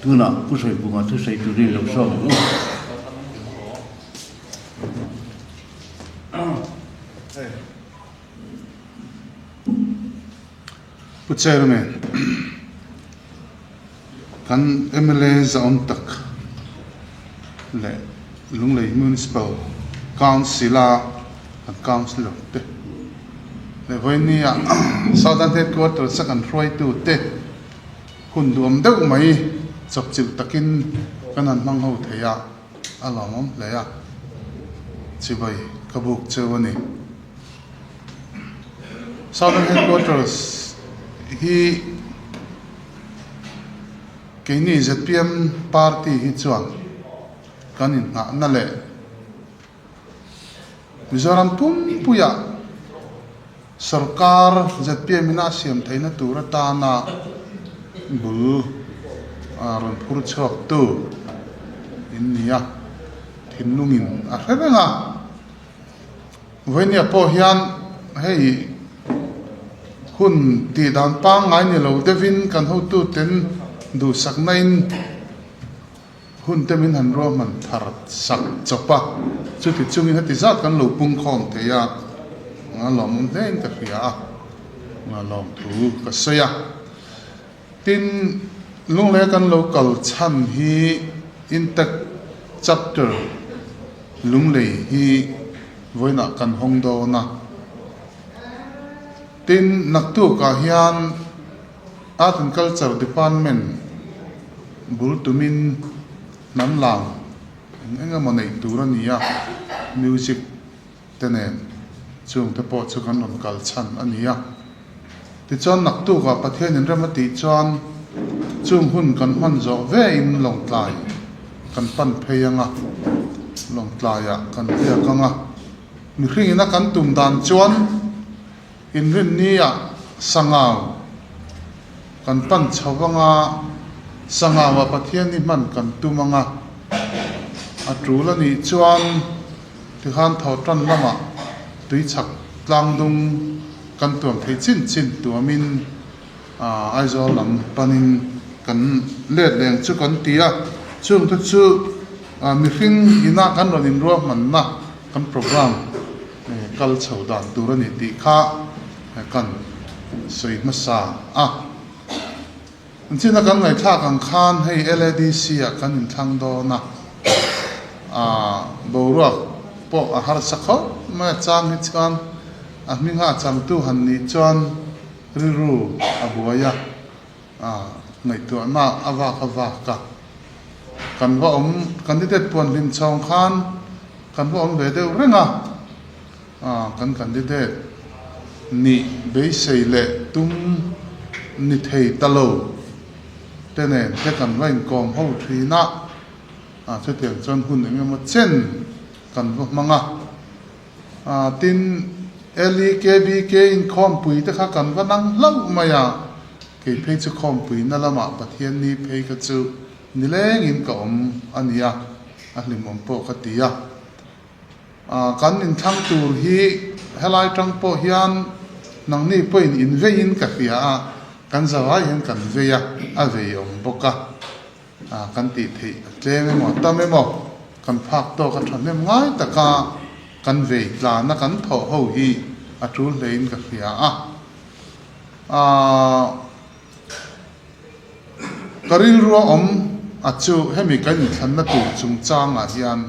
Tunah Pu Sawipunga thusawi turin lo sawm ang u. Pu Chairman, kan mla zahawm tak leh Lunglei Municipal Council a kan Councillor te leh vawinia Southern Headquarters a kan hruaitu te hun duam deuh mai chawpchilh takin kan han hmang ho thei a, a lawmawm hle a, chibai ka buk cheu a ni. Southern Headquarters hi keini zpm party hi chuan kan inhnahna leh Mizoram pumpuiah sorkar zpm ina a siam theihna tur atana bul rawn phur chhuaktu in ni a, thinlungin a hre reng a. Vawinia pawh hian hei hun tih dan pangngai ni lo deuhin kan hotuten duhsaknain hun te min han ruahman thar sak chawp a, chuti chungin heti zat kan lo pung khawm thei a, a lawmawm hlein ka hria a, lawmthu ka sawi a. Tin, Lunglei kan lo kal chhan hi Intact Chapter Lunglei hi vawiinah kan hawng dawn a. Tin, naktukah hian Art and Culture Department bul tumin hnam lang eng eng emaw neih tur a ni a, music te nen chung te pawh chu kan rawn kal chhan a ni a. Tichuan naktukah Pathian in rem a tih chuan chung hun kan hman zawh ve in Lawngtlai kan pan phei ang a, Lawngtlaiah kan biak ang a. Mihring ina kan tum dan chuan inrinniah Sangau kan pan chho ang a, Sangauah Pathian i hman kan tum ang a, a tul a nih chuan Tikhan tho tan lamah tui chhak tlang dung kan tuam thei chin chin tuamin Aizawl lam panin kan let leng chu kan ti a, chungte chu mihring ina kan rawn inruahmanna kan programme kal chho dan tur a ni tih kha kan sawi hmasa a. China kan ngaihthlak ang khan hei LADC ah kan inthlang dawn a, boruak pawh a harsa khawp mai a, chang hi chuan a hminga a changtu han nih chuan rilru a buai a, ngaihtuahna a vak a vak a, kan va awm candidate puan hlim chhawng khan kan va awm ve deuh reng a, Kan candidate nih beisei leh tum ni thei ta lo te nen te kan va inkawm ho thin a, chutiang chuan hun eng emaw chen kan va hmang a. Tin, LEKBK inkhawmpui te kha kan va nang hlauh mai a, kei phei chu khawmpuina lamah Pathianni phei kha chu nilengin ka awm a nia, a hlimawm pawh ka ti a. Kan inthlang tur hi helai tang pawh hian nangni pawhin in veiin ka hria a, kan zavai hian kan vei a, a vei awm bawk a, kan tih theih a tlem emaw a tam emaw kan phak tawk a thahnem ngai taka kan vei tlana kan thawh ho hi a tul hlein ka hria a. Ka rilrua awm a chu hemi kan inthlanna tur chungchangah hian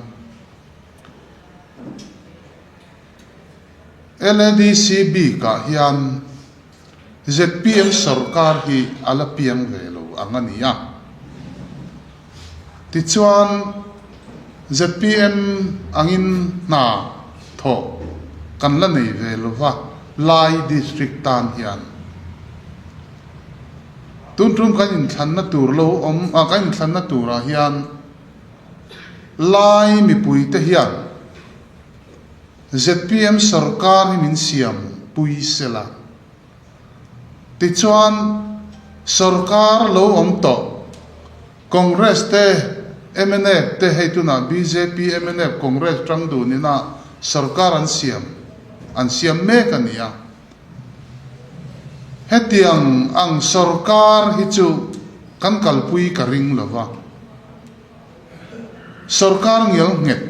LADC bikah hian zpm sorkar hi a la piang ve lo ang a ni a. Tichuan zpm angin hna thawh kan la nei ve lo va Lai District tan hian. Tun tum kan inthlanna tur lo awm a kan inthlanna turah hian Lai mipuite hian zpm sorkar hi min siam pui sela. Tichuan, sorkar lo awm tawh Congress te, mnf te hei tunah bjp, mnf, Congress tang dun ina sorkar an siam an siam mek a ni a. Hetiang ang sorkar hi chu. Kan kalpui ka ring lo va. Sorkar ngial nghet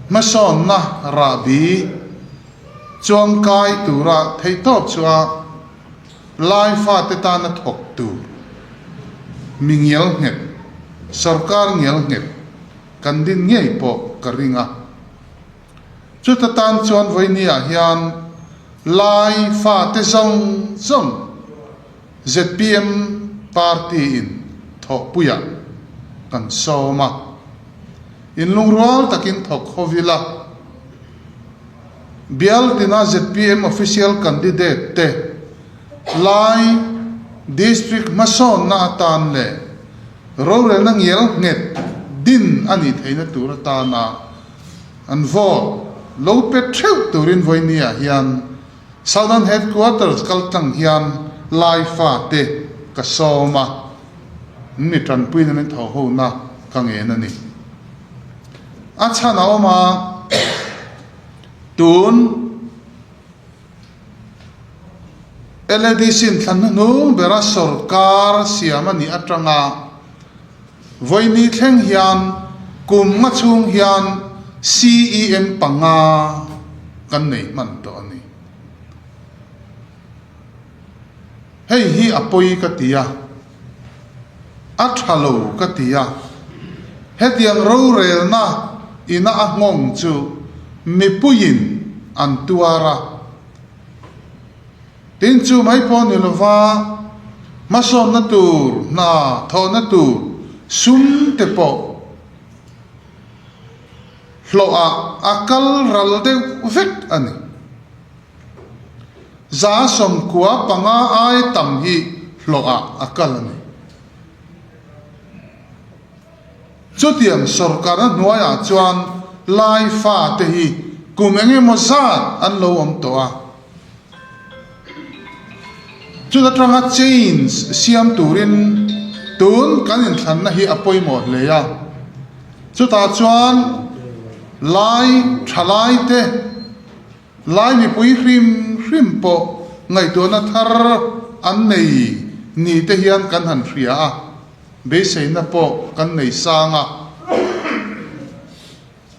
hmasawnna rahbi chuangkai tura theihtawp chua Lai fate tana thawk tur mi ngial nghet, sorkar ngial nghet kan din ngei pawh ka ring a. Chuta tan chuan vawinia hian Lai fate zawng zawng zpm party in thawhpuiah kan sawm a, inlungrual takin thawk ho ila. Bial tina zpm official candidate te Lai District hmasawnna atan leh rorelna ngial nghet din a nih theihna tur atana an vote lo pe theuh turin vawinia hian Southern Headquarters kaltlang hian Lai fate ka sawm a, mi tanpuina min thawhhona ka ngen a ni. A chhan a awm a, tun LADC in thlan hnuhnung bera sorkar siam a nih atanga vawiini thleng hian kum nga chhung hian CEM panga kan nei hman tawh a ni. Hei hi a pawi ka ti a, a tha lo ka ti a, hetiang rorelna ina a nghawng chu mipuiin an tuar a. Tin chu mai pawh ni lova hmasawnna tur, hna thawhna tur sum te pawh hlawhah a kal ral deuh vek a ni. 95 ai tam hi hlawhah a kal a ni. Chutiang sorkarna hnuaiah chuan Lai fate hi kum eng emaw zat an lo awm tawh a. Chuta tanga change siam turin tun kan inthlanna hi a pawimawh hle a. Chutah chuan Lai thalaite Lai mipui hrim hrim pawh ngaihtuahna thar an nei ni te hian kan han hria a, beiseina pawh kan nei sang a.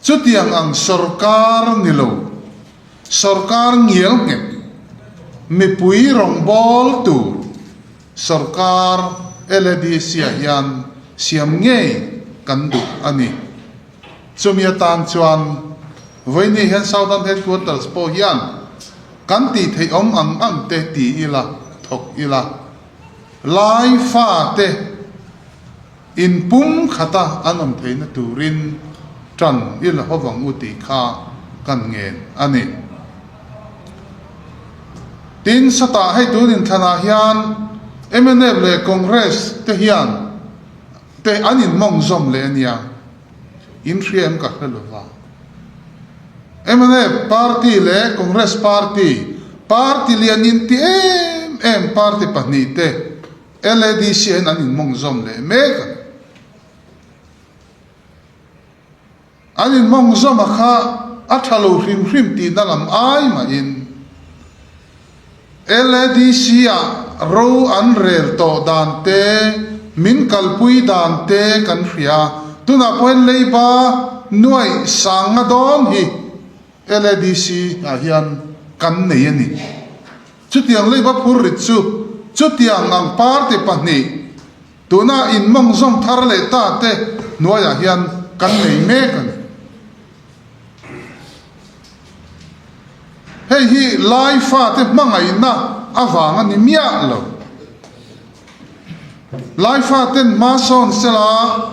Chutiang ang sorkar ni lo, sorkar ngial nghet, mipui rawngbâwl tur sorkar LADC-ah hian siam ngei kan duh a ni. Chumi atan chuan vawiini hian Southern Headquarters pawh hian kan tih theih awm ang ang te ti ila, thawk ila, Lai fate in pum khata an awm theihna turin tan ila ho vang u tih kha kan ngen a ni. Tin, sawtah hei tun inthlanah hian mnf leh Congress te hian te an inmawng zawm leh a nia, in hria em ka hre lo va. Mnf party leh Congress party, party lian inti em em party pahnih te LADC ah hian an inmawng zawm leh mek a. An inmawng zawma kha a tha lo hrim hrim tihna lam ai mahin LADC-ah ro an rel tawh dan te, min kalpui dan te kan hria. Tunah pawhin leiba nuaih sanga dawn hi LADC-ah hian kan nei a ni. Chutiang leiba phur rit chu chutiang ang party pahnih Tuna inmawng zawm thar leh ta te hnuaiah hian kan nei mek a ni. Hei hi Lai fate hmangaihna avang a ni miah lo. Lai faten hma sawn sela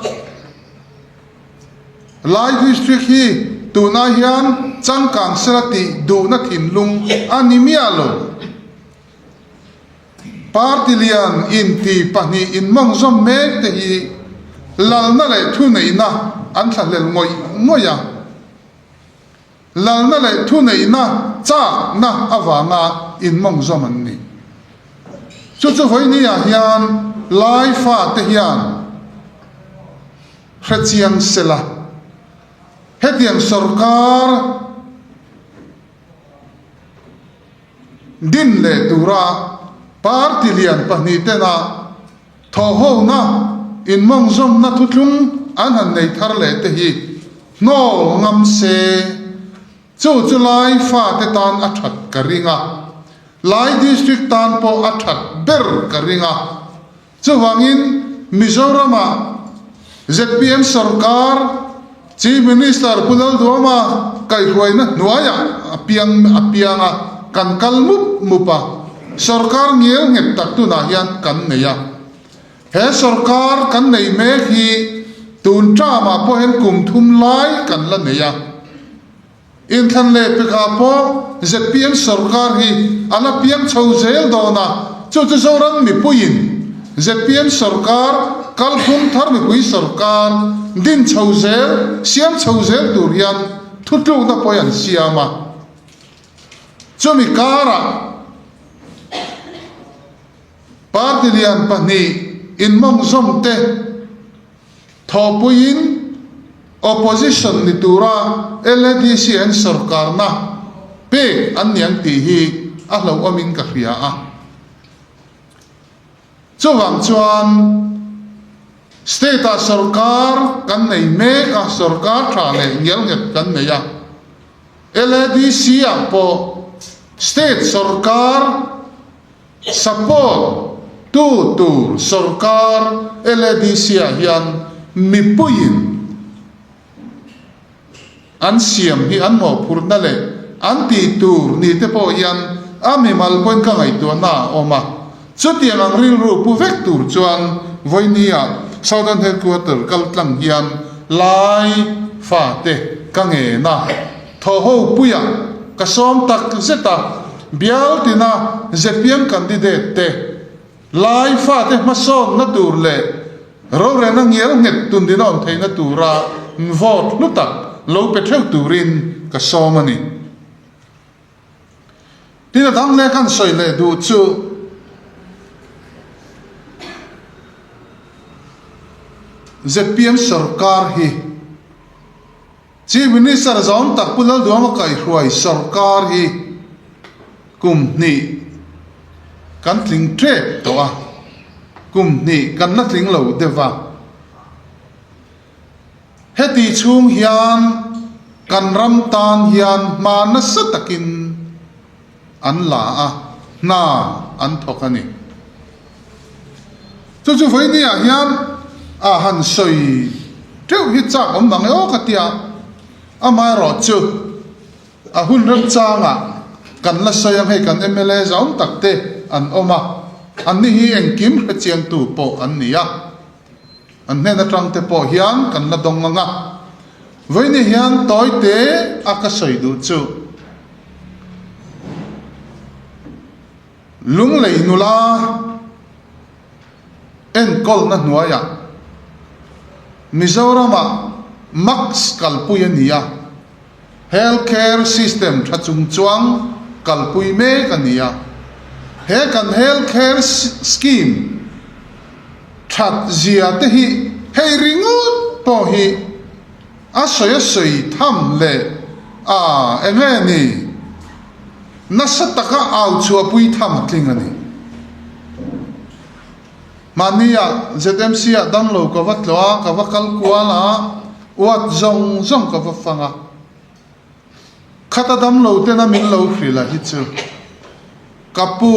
Lai District hi tunah hian changkang sela tih duhna thinlung a ni miah lo. Party lian inti pahnih inmawng zawm mek te hi lalna leh thuneihna an thlahlel ngawih ngawih a, lalna leh thuneihna chakna avanga inmawng zawm an ni. Chu chu vawinia hian Lai fate hian hrechiang sela, hetiang sorkar, Din leh tura. Party lian pahnihten-a thawhhona inmawngzawmna thuthlung an han nei thar leh te hi hnawl ngam se, chu chu Lai fate tan a that ka ring a, Lai District tan pawh a that ber ka ring a. Chuvangin Mizoram-ah zpm sorkar Chief Minister Pu Lalduama kaihhruaina hnuaiah a piang a piang a, kan kal mup mup a, sorkar ngial nghet tak tunah hian kan nei a. He sorkar kan nei mek hi tun term-ah pawh hian kum thum lai kan la nei a. Inthlan leh pekah pawh zpm sorkar hi a la piang chho zel dawn a, chu chu Zoram mipuiin zpm sorkar kalphung thar mipui sorkar din chho zel, siam chho zel tur hian thutlukna pawh hi an siam a. Chumi karah party lian pahnih inmawngzawm te, Thawhpuiin Opposition ni tura LADC an sorkarna pek an ni ang tih hi a hlauhawmin ka hria a. Chuvang chuan State-ah sorkar kan nei mek a, sorkar tha leh ngialnghet kan nei a. LADC-ah pawh State sorkar Support tu tur sorkar LADC ah hian mipuiin an siam hi an mawhphurhna leh an tih tur ni te pawh hian a mimal pawhin ka ngaihtuahna a awm a. Chutiang ang rilru pu vek tur chuan vawinia Southern Headquarter kal tlang hian Lai fate ka ngen a. Thawhho puia ka sawm tak zet a, bial tina zpm candidate te Lai fate hmasawnna tur leh rorelna ngial nghet tundin a awm theihna tura vote hlu tak lo pe theuh turin ka sawm a ni. Tin a dang leh kan sawi leh duh chu zpm sorkar hi Chief Minister zawng tak Pu Lalduama kaihruai sorkar hi kum hnih kan tling tep tawh a, kum hnih kan la tling lo deuh a. Heti chhung hian kan ram tan hian hma nasa takin an la a, hna an thawk a ni. Chu chu vawinia hian a han sawi teuh hi chak awm dang e aw ka tia, amaherawh chu a hun remchangah kan la sawi ang hei kan mla zawng tak te an awm a, anni hi engkim hrechiangtu pawh an ni a, an hnen atang te pawh hian kan la dawng ang a, vawinia hian tawite a ka sawi duh chu. Lunglei nula enkawlna hnuaiah Mizoramah Max kalpui a ni a, Health Care System tha chung chuang kalpui mek a ni a. He kan Health Care Scheme that zia te hi hei ringawt pawh hi a sawi a sawi tham leh a eng nge ni? Nasa taka au chhuahpui tham a tling a ni. Mahnia ZMC ah damlo ka va tlawh a, ka va kal kual a, uat zawng zawng ka va fang a. Khata damlo tena min lo hrilh a hi chu ka pu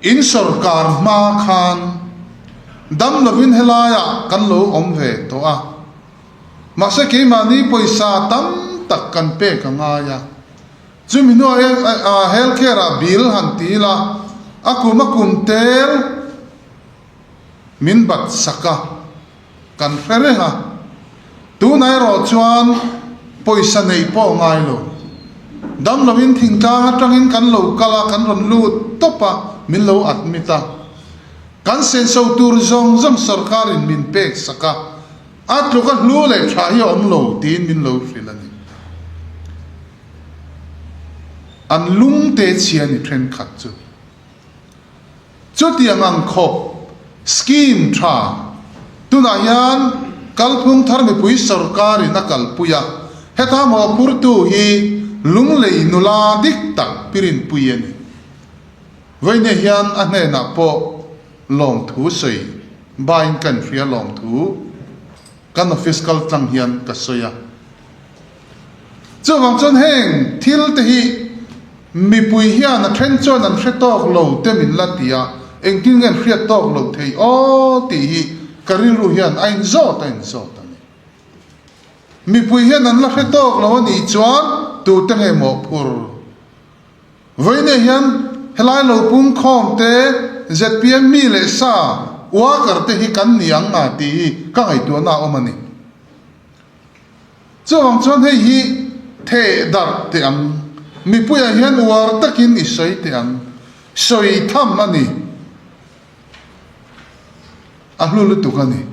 in sawrkar hma khan damlovin helaiah kan lo awm ve tawh a. Mahse keimahni pawisa tam tak kan pek a ngai a, chumi hnuah health care ah bill han ti ila a kum a kum tel min bat sak a, kan hre reng a, tunah erawh chuan pawisa neih pawh a ngai lo. Damloin thingtlang atangin kan lo kal a, kan rawn lut tawp a, min lo admit a, kan senso tur zawng zawng sorkarin min pek sak a, A tluk a hlu leh tha hi a awm lo tiin min lo hrilh a ni. An lungte chhia ni thenkhat chu. Chutiang ang khawp scheme tha tunah hian kalphung thar mipui sorkarin a kalpui a, heta mawhphurtu hi Lunglei nula dik tak Pirinpui a ni. Vawinia hian a hnenah pawh lawmthu sawi bain ka inhria lawmthu kan office kal tlang hian ka sawi a. Chuvang chuan heng thil te hi mipui hian a then chuan an hre tawk lo te min la ti a, engtin nge an hriat tawk loh thei aw tih hi ka rilru hian a inzawt a inzawt a ni. Mipui hian an la hre tawk lo a nih chuan tute nge mawhphur? Vawiinah hian helai lo pung khawm te, zpm mi leh sa, worker te hi kan ni ang a tih hi ka ngaihtuahna a awm a ni. Chuvang chuan hei hi theh darh teh ang, mipuiah hian uar takin i sawi teh ang, sawi tham a ni. A hlu lutuk a ni.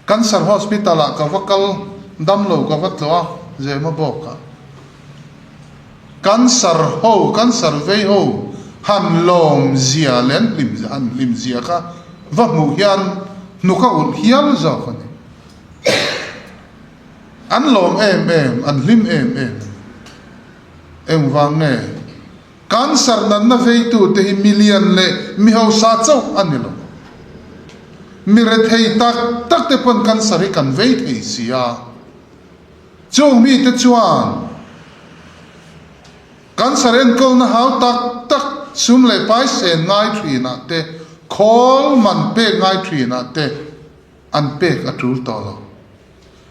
Cancer Hospital ah ka va kal damlo ka va tlawh a, Zema bawk ah. Cancer ho, cancer vei ho han lawm zia leh an hlim han hlim zia kha va hmuh hian hnuk a ulh hial zawk a ni. An lawm em em, an hlim em em a ni. Engvang nge? Cancer natna veitute hi milian leh mi hausa chauh a ni lo. Mi rethei tak tak te pawn cancer hi kan vei thei si a. Chung mite chuan cancer enkawlna hau tak tak sum leh pai sen ngai thinah te, khawl man pek ngai thinah te an pek a tul tawh lo.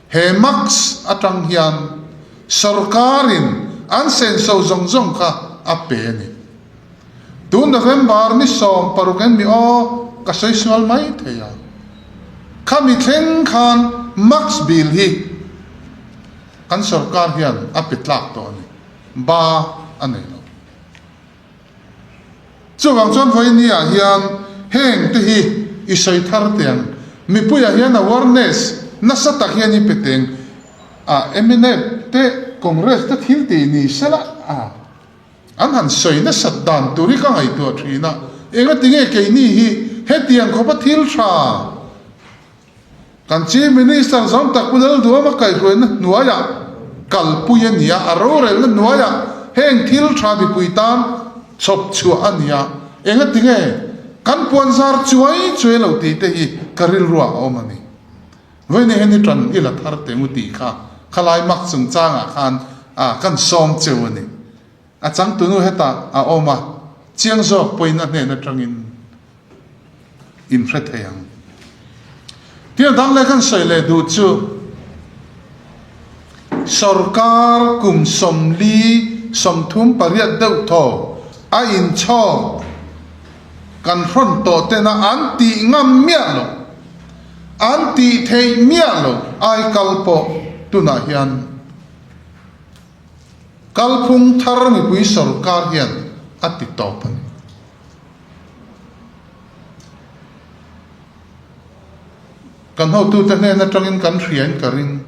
He Max atang hian sorkarin an senso zawng zawng kha a pe a ni. Tun November ni 16 en mi aw ka sawi sual mai thei a. Khami thleng khan Max bill hi kan sorkar hian a pe tlak tawh a ni. Ba a nei lo. Chuvang chuan vawinia hian heng te hi i sawi thar teng. Mipuiah hian awareness nasa tak hian i pe teng a, mnf te Congress te thil tih ni sela a, an han sawi nasat dan tur hi ka ngaihtuah thin a, engatinge keini hi hetiang khawpa thil tha Kan Chief Minister zawng tak Pu Lalduama kaihhruaina hnuaiah kalpui a ni a, a rorelna hnuaiah heng thil tha mipui tan chhawp chhuah a ni a, engatinge kan puan zar chuai chuai lo tih te hi ka rilruah a awm a ni. Vawiin hian i tan i la thar teh ngu tih kha khalai mak chungchangah khan kan sawm cheu a ni. A changtunu hetah a awm a, chiang zawk pawhin a hnen atangin in hre thei ang. Thil dang leh kan sawi leh duh chu sorkar kum 40 38 deuh thaw a inchhawk kan hrawn tawh tena an tih ngam miah lo, an tih theih miah lo ai kal pawh tunah hian kalphung thar mipui sorkar hian a ti tawp a ni. Kan hotute hnen atangin kan hriain ka ring,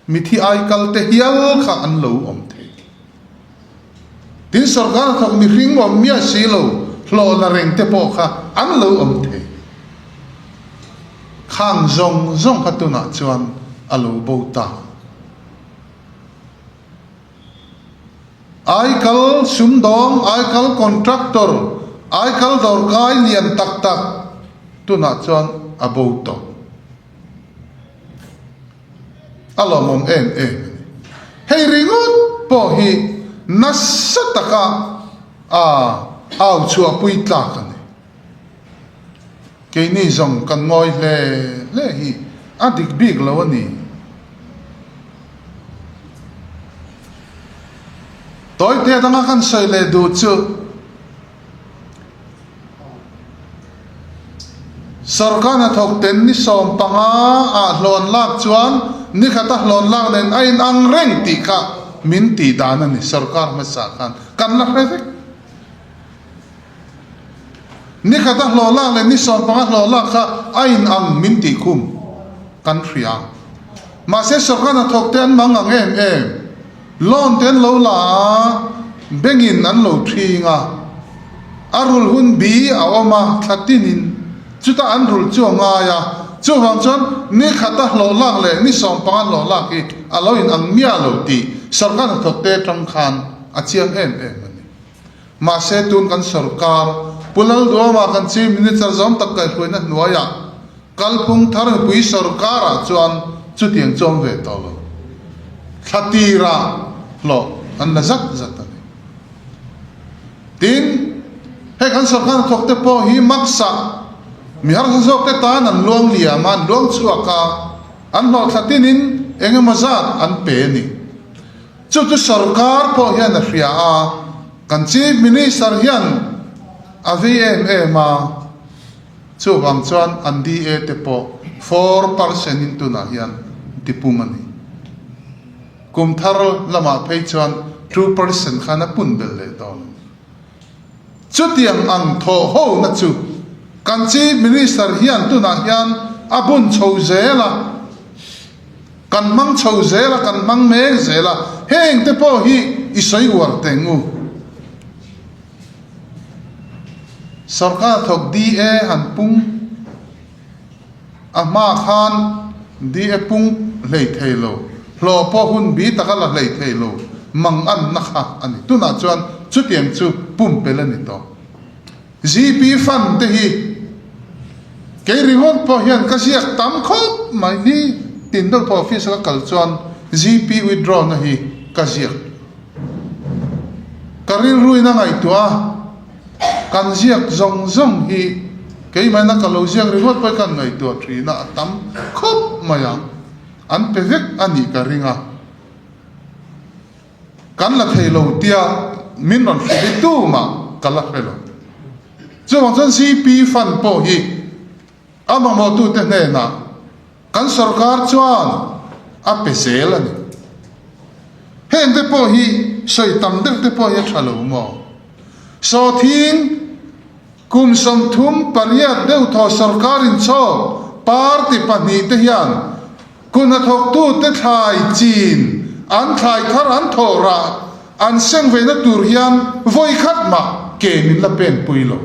mithi aikal te hial kha an lo awm thei. Tin, sorkar thawk mihring awm miah si lo, hlawh la reng te pawh kha an lo awm thei. Khang zawng zawng kha tunah chuan a lo bo ta. Aikal sumdawng, aikal contractor, aikal dawrkai lian tak tak tunah chuan a bo tawh. A lawmawm em em a ni. Hei ringawt pawh hi nasa taka a au chhuahpui tlak a ni. Keini zawng kan ngawi hle hle hi a dik bik lo a ni. Tawite danga kan sawi leh duh chu Sorkar hnathawk ten ni 15 ah hlawn lak chuan ni khata hlawn lak nen a inang reng tih kha min tih dan a ni sorkar hmasa khan kan la hre vek. Ni khata hlawh lak leh ni 15 hlawh lak kha a in ang min tih khum kan hria. Mahse sorkar hnathawk te an mang ang em em. Loan te an lo la a, bank in an lo thing a. A rul hun bi a awm a, thla tin in chutah an rul chu a ngai a. Chuvang chuan ni khata hlawh lak leh ni 15 hlawh lak hi a lo in ang miah lo tih sorkar hnathawk te atang khan a chiang em em a ni. Mahse tun kan sorkar Pu Lalduama kan Chief Minister zawm tak kaihhruaina hnuaiah kalphung thar mipui sorkarah chuan chutiang chu awm ve tawh lo. Thla tirah hlawh an la zat zat a ni. Tin, hei kan sorkar hnathawk te pawh hi maksa mi harsa zawk te tan an luang liam a, an luang chhuak a, an hlawhthla tinin eng emaw zat an pe a ni. Chu chu sorkar pawh hian a hria a, kan Chief Minister hian a vei em em a, chuvang chuan an DA te pawh 4% in tunah hian tipung a ni. Kum thar lamah phei chuan 2% khan a pun belh leh dawn a ni. Chutiang ang thawh hona chu kan Chief Minister hian tunah hian a bun chho zel a, kan hmang chho zel a, kan hmang mek zel a, heng te pawh hi i sawi uar teng u. Sorkar thawk DA han pung a hma khan DA pung hlei thei lo, hlawh pawh hun bi taka la hlei thei lo mang anna kha a ni. Tunah chuan chutiang chu pumpelh a ni tawh. GP fund te hi kei ringawt pawh hian ka ziak tam khawp mai ni tin deuh pawh office a ka kal chuan GP withdraw na hi ka ziak. Ka rilruin a ngaihtuah a, kan ziak zawng zawng hi keimahna ka lo ziak ringawt pawh hi kan ngaihtuah thin a, a tam khawp mai a, an pe vek a nih ka ring a. Kan la thei lo tia min rawn hrilh hi tumah ka la hre lo. Chuvang chuan CP fund pawh hi a mamawhtute hnenah kan sorkar chuan a pe zel a ni. Heng te pawh hi sawi tam deuh te pawh hi a tha lo maw? Sawthing kum 38 deuh thaw sorkar inchhawk party pahnihte hian Kuhnathawktute thlai chin an thlai thar an thawh rah an seng veina tur hian vawi khat mah ke min la pen pui lo.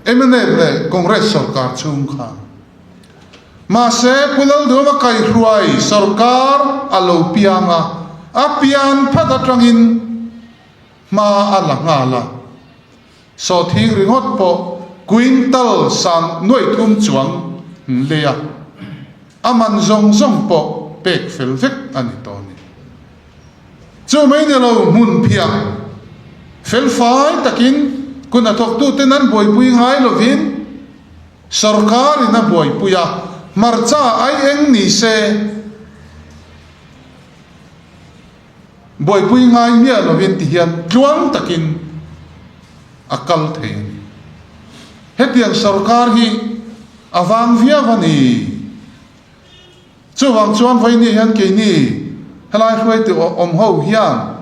Mnf leh Congress sorkar chhung khan. Mahse, Pu Lalduhama kaihruai sorkar a lo piang a, a pian phat atangin hma a la nghal a. Sawhthing ringawt pawh quintal sang nuaih thum chuang an lei a, a man zawng zawng pawh pek fel vek a ni tawh a ni. Chu mai ni lo hmun phiah fel fai takin kun a thawktuten an buaipui ngai lovin sorkarin a buaipui a, hmarcha ai eng ni se. Buaipui ngai miah lovin ti hian tluang takin a kal thei a ni. Hetiang sorkar hi a vang viau a ni. Chuvang chuan vawiin hian keini helai hruaitu awm ho hian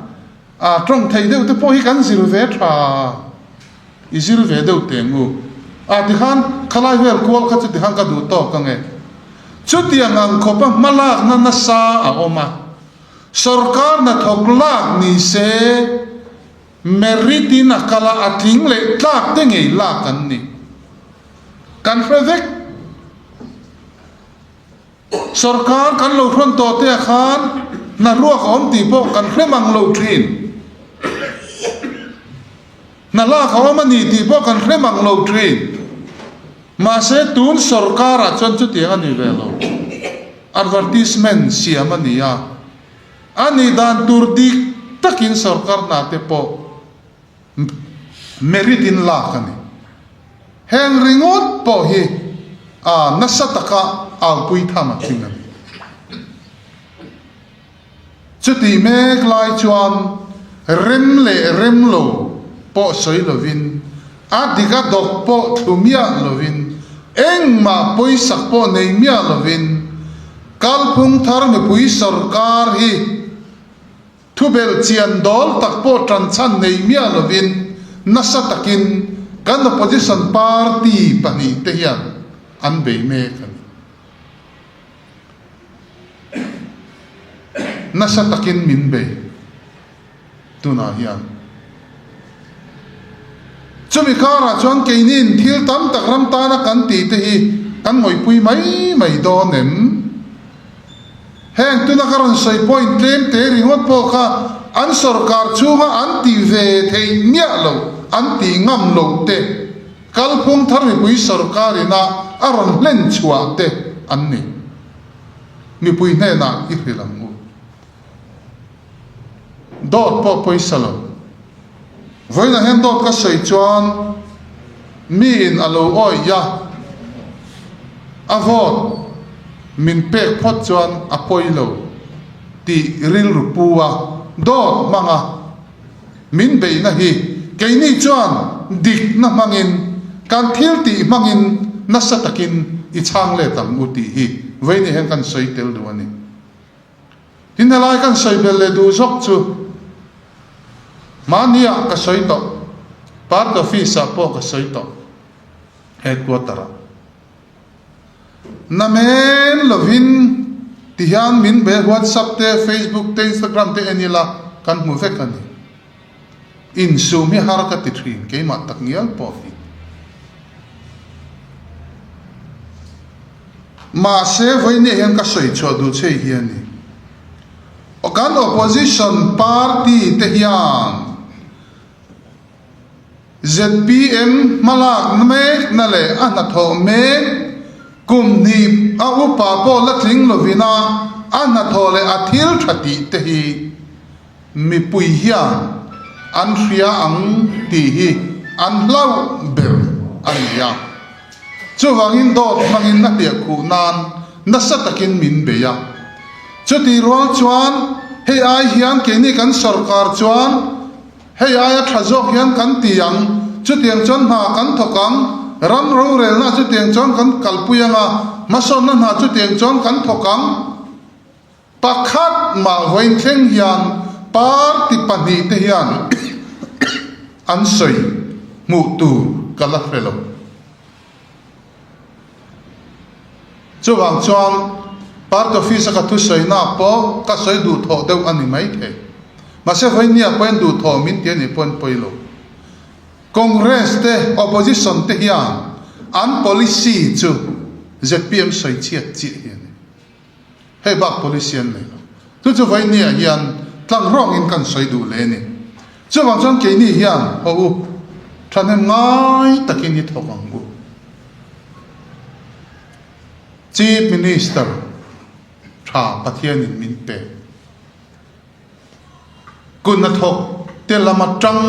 a tawng thei deuh te pawh hi kan zir ve tha, i zir ve deuh teng u. A tikhan khalai vel kual kha chu tikhan ka duh tawk ang e. Chutiang ang khawpa hmalakna nasa a awm a. Sorkar hnathawk lak ni se, merit in a kal a, a tling leh tlak te ngei lak an ni. Kan hre vek. Sorkar kan lo hrawn tawh te ah khan hna ruak a awm tih pawh kan hre mang lo thin. Hna lak a awm a ni tih pawh kan hre mang lo thin. Mahse tun sorkar ah chuan chutiang a ni ve lo. Advertisement siam a ni a, a nih dan tur dik takin sorkar hna te pawh merit in lak a ni. Heng ringawt pawh hi a nasa taka aupui tham a tling a ni. Chutih mek lai chuan rem leh rem lo pawh sawi lovin, a dik a dawk pawh thlu miah lovin, engmah pawisak pawh nei miah lovin kalphung thar mipui sorkar hi thubelh chian dawl tak pawh tanchhan nei miah lovin nasa takin kan opposition party pahnihte hian an bei mek a ni. Nasa takin min bei tunah hian. Chumi karah chuan keiniin thil tam tak ram tana kan tih te hi kan ngawihpui mai mai dawn em? Heng tuna ka rawn sawi point tlem te ringawt pawh kha an sorkar chhunga an ti ve theih miah lo. an tih ngam loh te, kalphung thar mipui sorkar ina a rawn hlen chhuah te an ni. Mipui hnenah i hrilh ang u. Dawt pawh pawisa lo. Vawiinah hian dawt ka sawi chuan miin a lo awih a, a vote min pek phawt chuan a pawi lo tih rilru pu a, dawt hmanga min beihna hi keini chuan dikna hmangin kan thil tih hmangin nasa takin i chhang let ang u tih hi vawiinah hian kan sawi tel duh a ni. Tin helai kan sawi belh leh duh zawk chu mahniah ka sawi tawh, party office ah pawh ka sawi tawh, headquarter ah. Namen lovin tihian min be WhatsApp te, Facebook te, Instagram te en ila kan hmu vek a ni. Insum hi har ka ti thin keimah tak ngial pawh hi. Mahse vawinia hian ka sawi chhuah duh che hi a ni. Kan opposition party te hian zpm hmalakna mekna leh a hnathawh mek kum hnih a upa pawh la tling lovina a hnathawh leh a thil tha tih te hi Mipui hian an hria ang tih hi an hlauh ber a ni a. Chuvangin dawt hmangin a hliah khuh nan nasa takin min bei a. Chutih rual chuan hei ai hian keini kan sorkar chuan hei aia tha zawk hian kan ti ang, chutiang chuan hna kan thawk ang, ram rorelna chutiang chuan kan kalpui ang a, hmasawnna hna chutiang chuan kan thawk ang. Pakhat mah vawiin thleng hian party pahnihte hian an sawi hmuh tur ka la hre lo. Chuvang chuan party office a ka thusawi-na pawh ka sawi duhthawh deuh a ni maithei. Mahse vawiinniah pawhin duhthawh min ti a nih pawhin pawi lo. Congress te, opposition te hian an policy chu zpm sawi chhiat chiah hi a ni. Hei bak policy an nei lo. Chu chu vawinia hian tlang rawngin kan sawi duh hle a ni. Chuvang chuan keini hian haw u, thahnem ngai takin i thawk ang u. Chief Minister tha Pathianin min pe. Kut hnathawk te lam atang,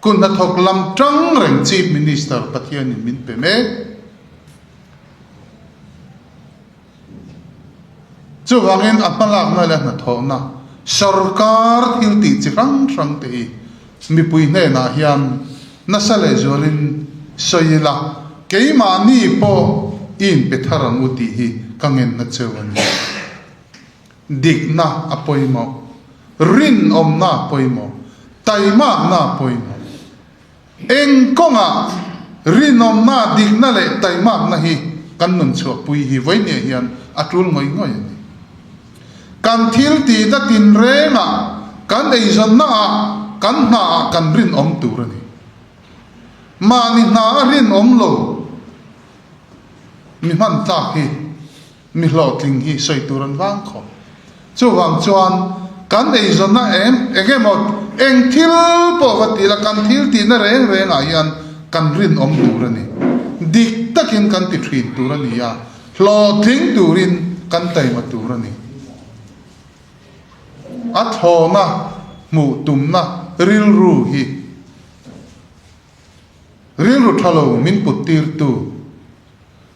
kut hnathawk lam tang reng Chief Minister Pathianin min pe mek. Chuvangin a hmalakna leh a hnathawhna sorkar thil tih chi hrang hrang te hi mipui hnenah hian nasa lehzualin sawi ila, keimahni pawh i inpe thar ang u tih hi ka ngenna cheu a ni. Dikna a pawimawh, rinawmna a pawimawh, taimakna a pawimawh. Eng kawngah rinawmna, dikna leh taimakna hi kan nun chhuahpui hi vawinia hian a tul ngawih ngawih a ni. Kan thil tihna tinrengah, kan eizawnnaah, kan hnaah kan rinawm tur a ni. Mahni hna a rinawm lo mi hman tlak hi. Mi hlawhtling hi sawi tur an vang khawp. Chuvang chuan kan eizawnna em eng emaw eng thil pawh va ti la kan thil tihna reng rengah hian kan rinawm tur a ni. Dik takin kan ti thin tur a ni a, hlawhtling turin kan taima tur a ni. A thlawna hmuh tumna rilru hi rilru tha lo min put tirtu.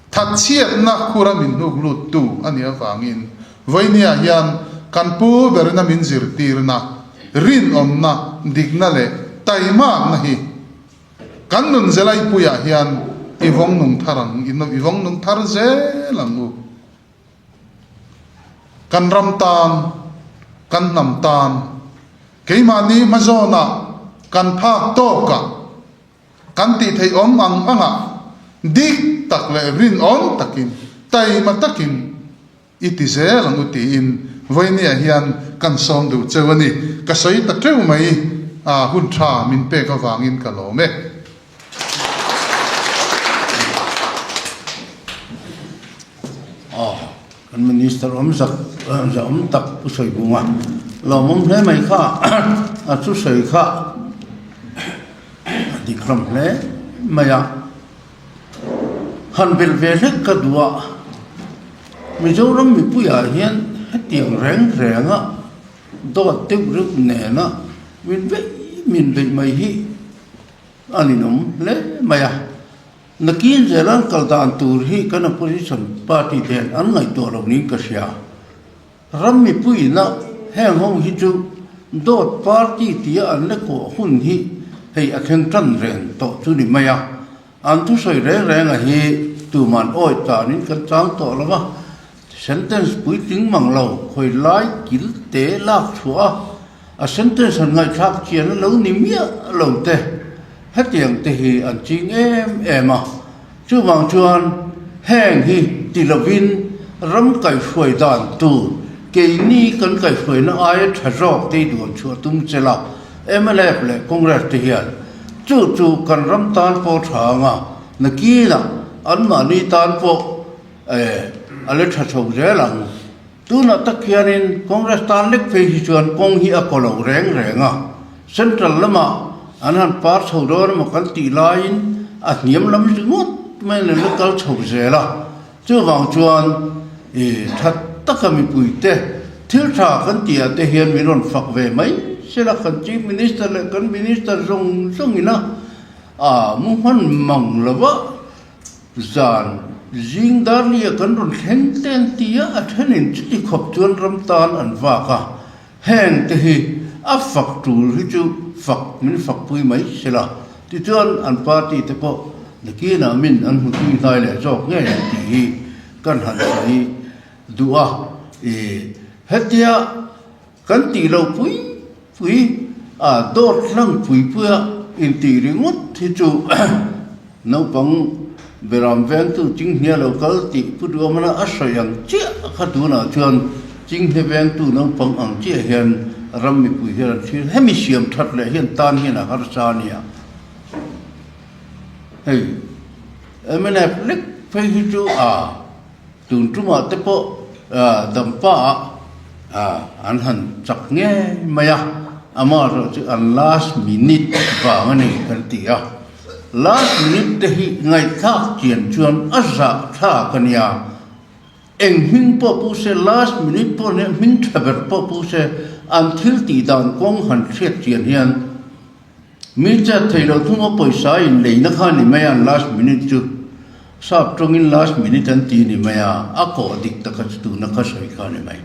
Thatchhiatna khura min hnuk luttu a nih avangin vawinia hian kan pu berina min zirtirna, rinawmna, dikna leh taimakna hi kan nun zelaipuiah hian i vawng nung thar ang, i vawng nung thar zel ang u. Kan ram tan, kan hnam tan, keimahni hmazawnah kan phak tawkah, Kan tih theih awm ang angah dik tak leh rinawm takin, taima takin i ti zel ang u tiin vawinia hian kan sawm duh cheu a ni. Ka sawi ta teuh mai, a hun tha min pek avangin ka lawm e. Aw, kan minister awm zak zah awm tak Pu Sawibunga lawmawm hle mai kha a thusawi kha. dik hlawm hle mai a. Han belh ve hlek ka duh a, Mizoram mipuiah hian hetiang reng renga dawt deuh reuh nena min veih min veih mai hi a ninawm hle mai a. Nakin zelan kal dan tur hi kan opposition party te hian an ngaihtuah lo niin ka hria. Ram mipuiina heng ho hi chu dawt party tia an la kuah hun hi hei a thleng tan reng tawh chu ni mai a. An thusawi reng renga hi tuman awi tanin kan chang tawh lo va, sentence puitling mang lo khawi lai kil te lak chhuah a, a sentence han ngaihthlak chian a lo ni miah lo te, hetiang te hi an ching em em a. Chuvang chuan heng hi ti lovin ram kaihhruai dan tur keini kan kaihhruaina aia tha zawk te i duan chhuah tum che la, mnf leh Congress te hian chu chu kan ram tan pawh tha anga nakinah anmahni tan pawh a la tha chho zel ang. Tunah tak hianin Congress tan lek phei hi chuan kawng hi a kaw lo reng reng a, Central lamah an han par chho dawn emaw kan tih laiin a hniam lam ringawt mai an la kal chho zel a. Chuvang chuan i tha taka mipuite thil tha kan tihah te hian min rawn fak ve mai sela kan Chief Minister leh kan Minister zawng zawngin a mu hman mang lova. Zan zing darlia kan rawn thleng teng tia a thenin chuti khawp chuan ram tan an vak a, heng te hi a fak tul hi chu fak min fak pui mai sela tichuan an party te pawh nakinah min an hmu tui hnai leh zawk ngei ang tih hi kan han sawi duh a, i hetia Kan tih loh pui pui a dawt hlang pui pui a intih ringawt hi chu naupang beram vengtu Chinghnia lo kal tih Pu Duamana a sawi ang chiah kha tunah chuan Chinghnia vengtu naupang ang chiah hian ram mipui hian an thlir hemi siam that leh hian tan hian a harsa a nia. Hei mnf lek phei hi chu a. Tun tumah te pawh dampa ah an han chak ngei mai a, amaherawh chu an last minute vang a ni kan ti a. Last minute te hi ngaihthlak chian chuan a zah thlak a nia. Eng hming pawh pu se last minute pawh nia hming tha ber pawh pu se an thil tih dan kawng han hriat chian hian Mi chat thei lo thung a pawisa in leina kha ni mai a an last minute chu sap tawngin last minute an ti ni mai a, a kawh dik taka chu tuna kha sawi kha ni mai.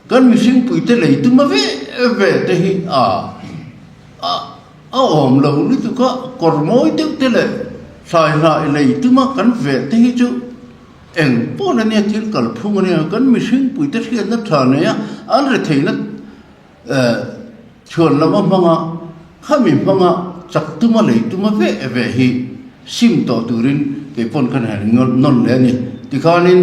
Kan mihring puite lei tuma ve ve te hi a a a awm lo lutuk a, kawr mawi deuh te leh thlai hnah i lei tuma kan ve te hi chu eng pawh la nia thil kalphung a nia, kan mihring puite hriatna tha nei a an retheihna Chhuan lama hmanga khami hmanga chak tuma lei tuma ve ve hi sim tawh turin kei pawn khan han nawn leh a ni. Tikhanin.